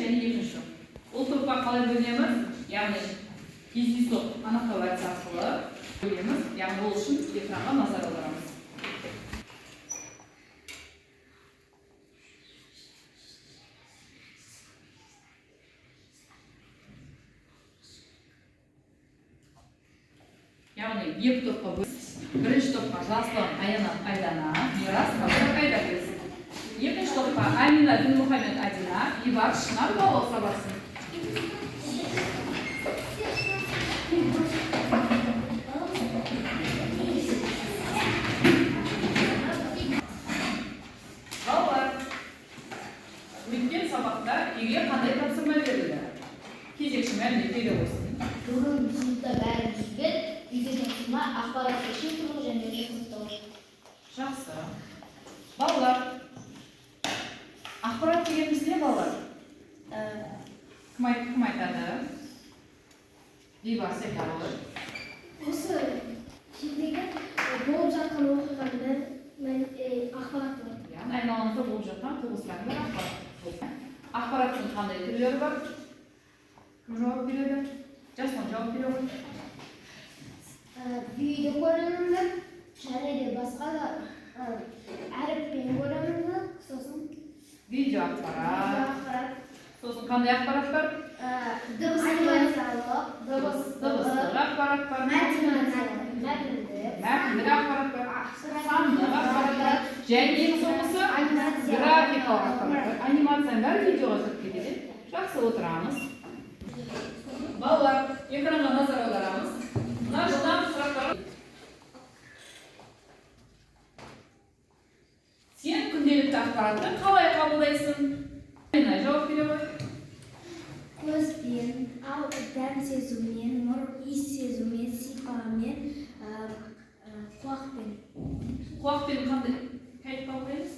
және екінші топ. Ол топқа қалай бөлеміз? Яғни кездейсоқ анықтау әдісі арқылы бөлеміз. Яғни ол үшін экранға назар аударамыз. Яғни екі топқа бөлеміз. Бірінші топқа Жасұлан, Аяна, Айдана, Мирас, Кәусар, Айдагүл. Екінші топқа Амина, Дінмұхамед, Адина, Бейбарыс, Шынар, Балауса барсын. Балалар, өткен сабақта үйге қандай тапсырма берілді? Кезекші мәлімет бере қойсын. Бүгін сыныпта бәріміз түгел үйге тапсырма ақпаратты цифрлық және кодтау. Жақсы. Балалар, ақпарат дегеніміз не, балалар? Кім айтады? Бейбарыс айта ғой. Осы жердегі болып жатқан оқиғаның ақпарат бар. Яғни айналамызда болып жатқан құбылыстардың бәрі ақпарат. Ақпараттың қандай түрлері бар? Кім жауап береді? Жасұлан жауап бере ғой. Видео көрінімді және де басқа да әріппен көрінімді, сосын Видео ақпарат. ақпарат, Сосын қандай ақпарат бар? дыбыстық, Дыбыстық ақпарат бар. мәтіндік, Мәтіндік ақпарат бар. Сандық ақпарат бар. Және ең соңғысы анимация, графикалық ақпарат бар. Анимацияның бәрі видеоға кіріп кетеді. Жақсы, отырамыз. Балалар, экранға назар аударамыз. Мына жылдам сұрақтарға. Сен күнделікті ақпаратты қалай қабылдайсың? Айна жауап бере ғой. Көзбен, ал дәм сезумен, мұрын иіс сезумен, сипаумен, құлақпен. Құлақпен қандай қайтып қабылдаймыз?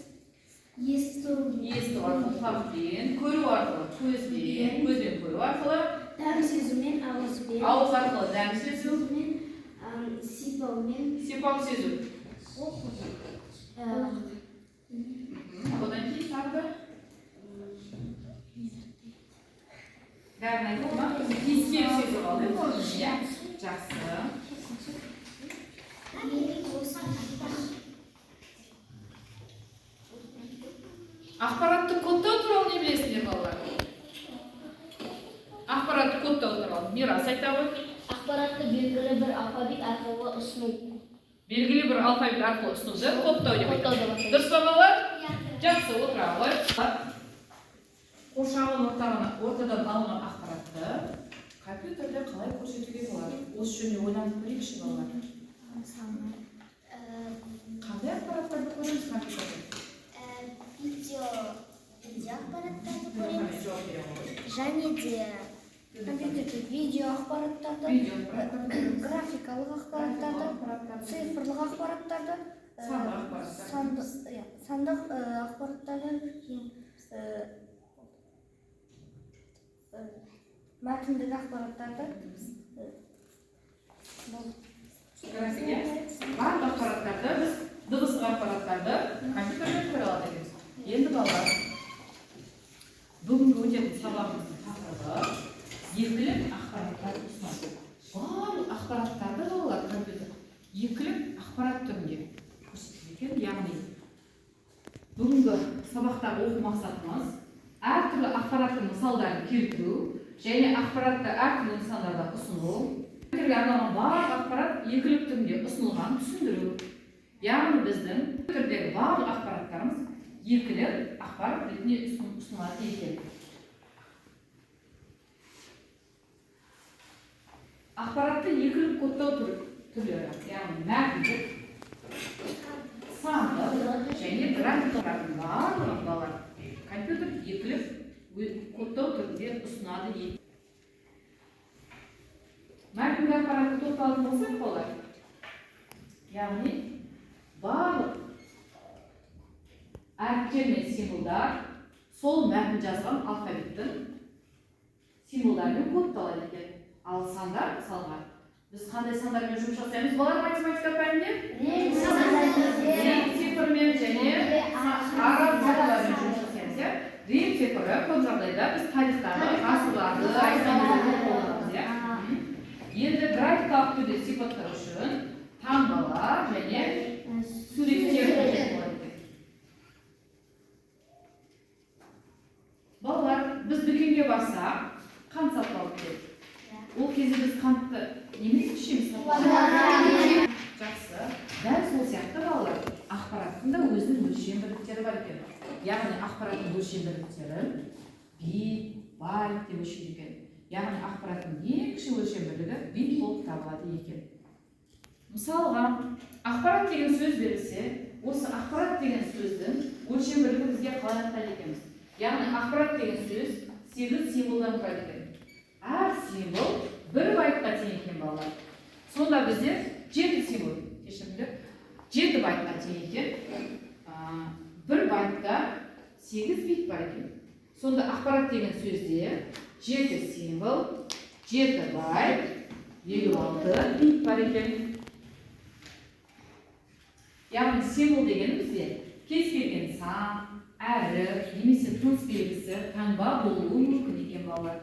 Есту. Есту арқылы құлақпен, көру арқылы көзбен, көзбен көру арқылы, Дәм сезумен, ауызбен. Ауыз арқылы дәм сезу, Сезумен, сипаумен. Сипау сезу. Одан кейін тағы да бәрін айттым ма? Иіскеп сезу қалды, иә? Жақсы. Ақпаратты кодтау туралы не білесіңдер, балалар? Ақпаратты кодтау туралы Мирас айта ғой. Ақпаратты белгілі бір алфавит арқылы ұсыну. Белгілі бір алфавит арқылы ұсынуды кодтау деп Кодтау айтады. деп атайды. Дұрыс па, балалар? Жақсы, отыра ғой. Қоршаған ортадан алынған ақпаратты компьютерде қалай көрсетуге болады? Осы жөнінде ойланып көрейікші, балалар. Қандай ақпараттарды көреміз компьютерде? Видео ақпараттарды көреміз. Жауап бере ғой. Және де компьютерде видео ақпараттарды, Видео ақпараттарды көреміз. графикалық ақпараттарды, Ақпараттарды, цифрлық ақпараттарды, сандық ақпараттарды. Сандық, иә, сандық ақпараттарды, кейін мәтіндік ақпараттарды болды. График, иә? Барлық ақпараттарды біз, дыбыстық ақпараттарды компьютерде көре алады екенбіз. Енді, балалар, бүгінгі өтетін сабағымыздың тақырыбы екілік ақпараттар ұсынады. Барлық ақпараттарды, балалар, компьютер екілік ақпарат түрінде көрсетеді екен. Яғни бүгінгі сабақтағы оқу мақсатымыз әртүрлі ақпараттың мысалдарын келтіру және ақпаратты әртүрлі нысандарда ұсыну, компьютерге арналған барлық ақпарат екілік түрінде ұсынылғанын түсіндіру. Яғни біздің компьютердегі барлық ақпараттарымыз екілік ақпарат ретінде ұсынылады екен. Ақпаратты екілік кодтау түрлері, яғни мәтіндік, сандық және графикалардың барлығын, балалар, компьютер екілік кодтау түрінде ұсынады екен. Мәтіндік ақпаратты тоқталатын болсақ, балалар, яғни барлық әріптер мен символдар сол мәтін жазған алфавиттің символдарымен кодталады екен. Ал сандар, мысалға, біз қандай сандармен жұмыс жасаймыз, балалар, математика пәнінде? Рим цифрмен және араб цифрларымен жұмыс жасаймыз, иә? Рим цифры көп жағдайда біз тарихтағы ғасырларды айтқан кезде қолданамыз, иә. Енді графикалық түрде сипаттау үшін таңбалар және суреттер қажет болады екен. Балалар, біз дүкенге барсақ, қант сатып алып келдік. Ол кезде біз қантты немен ішеміз? Жақсы. Дәл сол сияқты, балалар, ақпараттың да өзінің өлшем бірліктері бар екен. Яғни ақпараттың өлшем бірліктерін бит, байт деп өлшейді екен. Яғни ақпараттың ең кіші өлшем бірлігі бит болып табылады екен. Мысалға, ақпарат деген сөз берілсе, осы ақпарат деген сөздің өлшем бірлігі бізге қалай анықтайды екенбіз? Яғни ақпарат деген сөз 8 символдан тұрады екен. Әр символ бір байтқа тең екен, балалар. Сонда бізде 7 символ, кешіріңдер, 7 байтқа тең екен. Бір байтта 8 бит бар екен. Сонда ақпарат деген сөзде 7 символ, 7 байт, 56 бит бар екен. Яғни символ деген бізде кез келген сан, әріп немесе тыныс белгісі, таңба болуы мүмкін екен, балалар.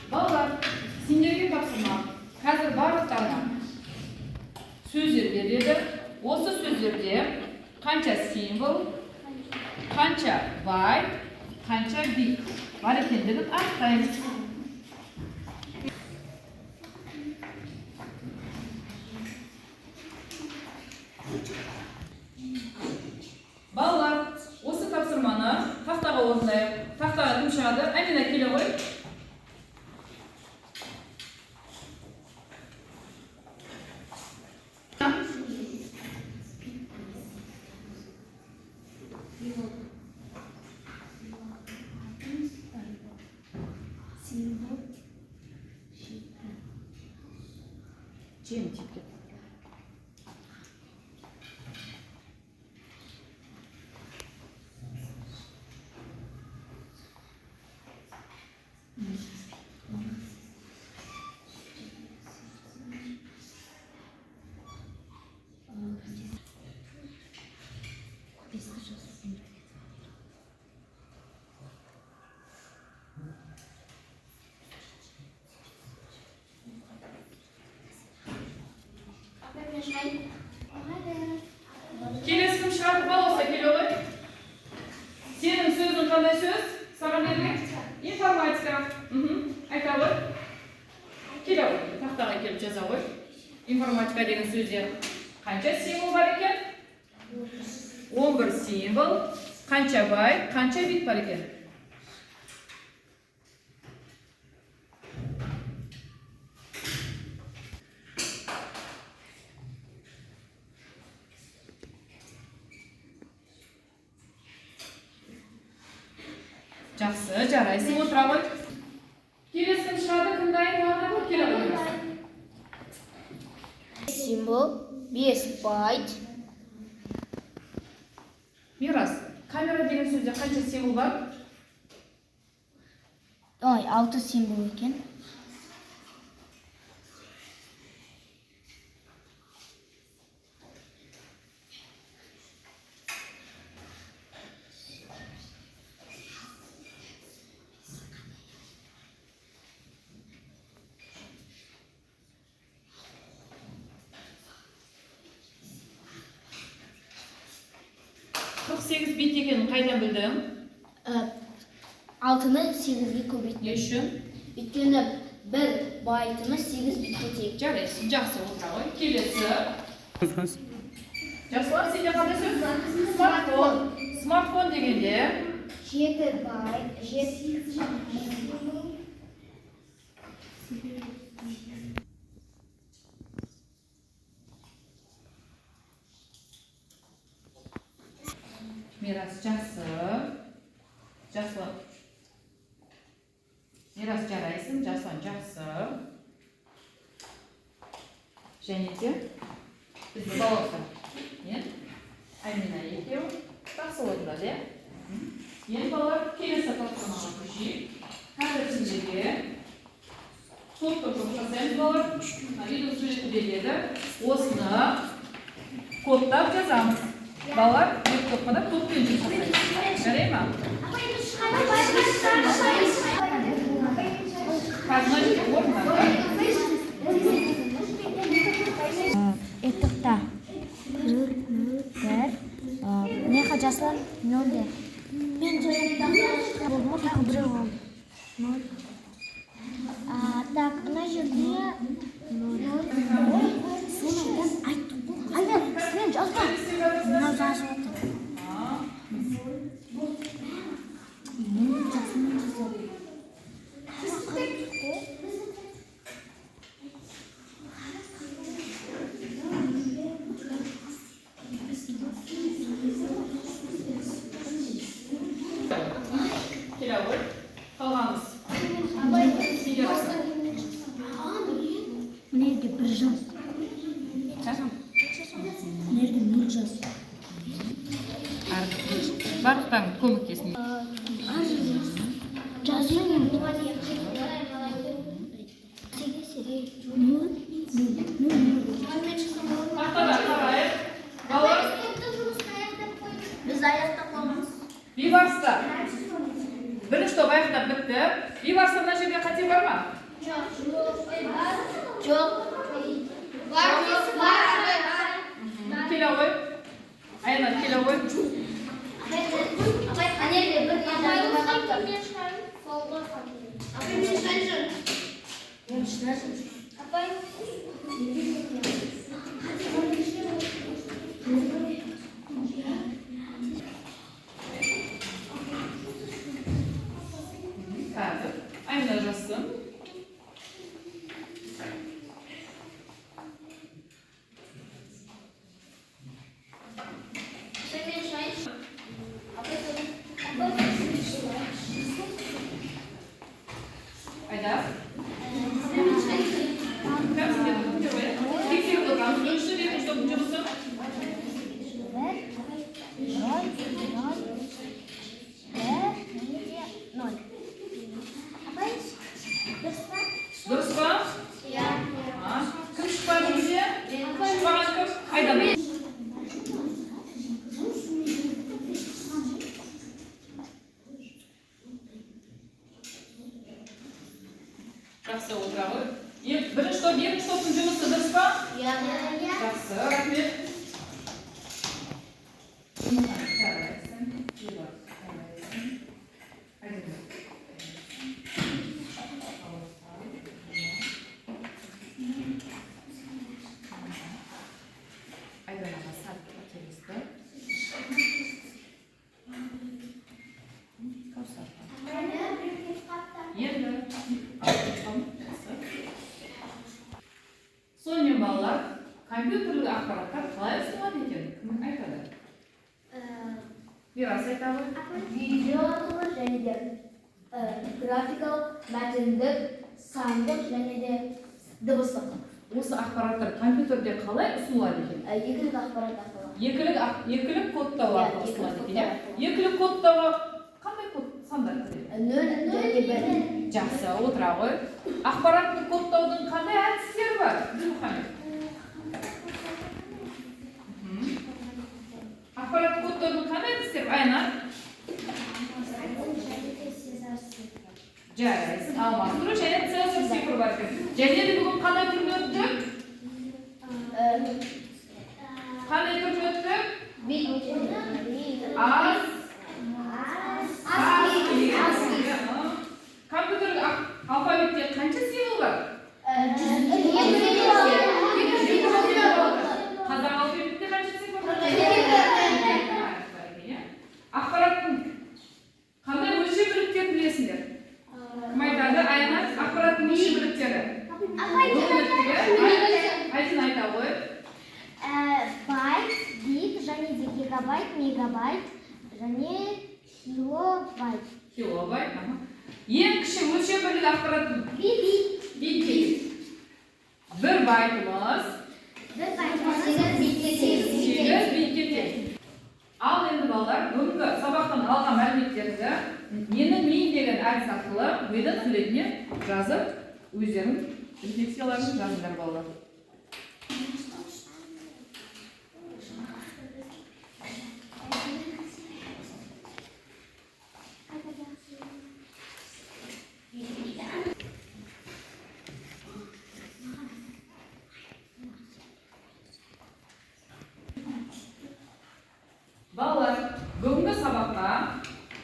Балалар, сендерге тапсырма. Қазір барлықтарына сөздер беріледі. Осы сөздерде қанша символ, қанша байт, қанша бит бар екендігін анықтаймыз. Балалар, осы тапсырманы тақтаға орындайық. Тақтаға кім шығады? Әмина, келе ғой. Символ жеті. Жем тиіп кетті. Келесі кім шығады? Балауса, келе ғой. Сенің сөзің қандай сөз? Саған берілген? Информатика. Айта ғой. Келе ғой. Тақтаға келіп жаза ғой. Информатика деген сөзде қанша символ бар екен? 11 символ. Қанша байт, қанша бит бар екен? Жақсы, жарайсың, отыра ғой. Келесі кім шығады, кім дайын? Тағы келе ғой. Символ 5 байт. Мирас, камера деген сөзде қанша символ бар? Ой, 6 символ екен. 48 бит екенін қайдан білдің? 6-ны 8-ге көбейттім. Не үшін? Өйткені бір байтымыз 8 битке тең. Жарайсың, жақсы, отыра ғой. Келесі. Жақсылап, сенде қандай сөз? Смартфон. Смартфон дегенде? 7 байт, 7 символ. Мирас, жақсы. Жақсы. Мирас, жарайсың, Жасұлан, жақсы. Және де бізде Балауса мен Әмина екеуі жақсы орындады, иә? Енді, балалар, келесі тапсырмаға көшейік. Қазір сендерге топтық жұмыс жасаймыз, балалар. Мына үйдің суреті беріледі. Осыны Кодтап жазамыз. Балалар, екі топқа да топпен жұмыс жасайды. Жарай ма? Қазір мына жерде орындар бар. Этықта 0, 0, 1. Мына жасыл 0. Мен жазамын. Болды ма? Тағы біреу қалды. 0. Так, мына жерде 0. Сен айттың ғой. Айдан, сен жазба. Мынау жазып отыр. Мен жасылмен жазамын. Келе ғой. Қалғанымыз. Мына жерге бір жаз. Мына жерге нөл жаз. Барлықтарың көмектесін. Жазайын. Нөл, нөл, нөл, нөл. Тақтада қарайық. Балалар, Біз аяқтап қойғанбыз. Бейбарыста. Бірінші топ аяқтап бітті. Бейбарыста, мына жерде қате бар ма? Жоқ. Жоқ. Бар. Бар. Келе ғой. Аяна, келе ғой. Апай, ана жерде бір Апай. Қазір. Аймина жазсын. Айдар. Кім сендерді кімдер ғой? Тексеріп отырамыз. Бірінші, екінші топтың жұмысы. Бір, ноль, ноль, бір, және де ноль. Апай, дұрыс па? Дұрыс па? Иә. А, кім шықпады бізде? Шықпаған кім? Айдана. Жақсы, отыра ғой. Бірінші топ, екінші топтың жұмысы дұрыс па? Иә. Жақсы, рахмет. Жарайсың. Жарайсың. Айдана. Айданаға сәл қателесті. Кәусарға. Енді жақсы. Сонымен, балалар, компьютерлік ақпараттар қалай ұсынылады екен? Кім айтады? Мирас айта ғой. Видео арқылы және де графикалық, мәтіндік, сандық және де дыбыстық. Осы ақпараттар компьютерде қалай ұсынылады екен? Екілік ақпарат арқылы. Екілік кодтау Иә, арқылы екілік ұсынылады екен, иә? кодтау арқылы. Екілік кодтауға қандай код сандар кіреді? Нөл және бір. Жақсы, отыра ғой. Ақпаратты кодтаудың қандай әдістері бар? Ділмұхамед. Ақпаратты кодтаудың қандай әдістері бар? Айна? Жарайсың, алмастыру және Цезарь цифр бар екен. Және де бүгін қандай түрін өттік? Қандай түрін өттік? Аз. Аски. Аски. Компьютерлік алфавитте қанша символ бар? Қазақ алфавитінде қанша цифр бар? Әріп бар екен, иә? Ақпараттың қандай өлшем бірліктерін білесіңдер? Кім айтады? Аяна, ақпараттың өлшем бірліктері. Бүгін өттік, иә? Айдин айта ғой. Байт, бит және де гигабайт, мегабайт және килобайт. Килобайт. Аха. Ең кіші өлшем бірлігі ақпараттың? Бит. Битке. Бір байтымыз Бір байтымыз 8 битке тең. 8 битке тең. Ал енді, балалар, бүгінгі сабақтан алған мәліметтерді менің миым деген әдіс арқылы мидың суретіне жазып, өздерің рефлексияларын жазыңдар, балалар.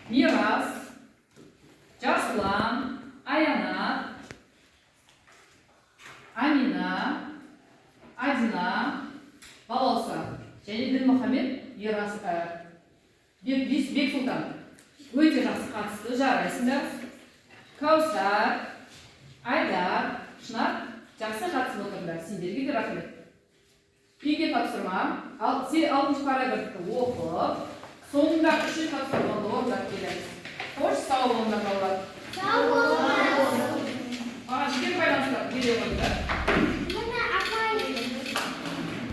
Мирас, Жасұлан, Аянат, Амина, Адина, Балауса және Дінмұхамед, Ерас, Бексұлтан. Өте жақсы қатысты, жарайсыңдар. Кәусар, Айдар, Шынар, жақсы қатысып отырыңдар. Сендерге де рахмет. Үйге тапсырма. Ал алтыншы параграфты оқып, соңында үшінші тапсырманы орындап келеміз. Қош, сау болыңдар, балалар. Сау болыңыз. Маған жігер байланыстар бере қойыңдар.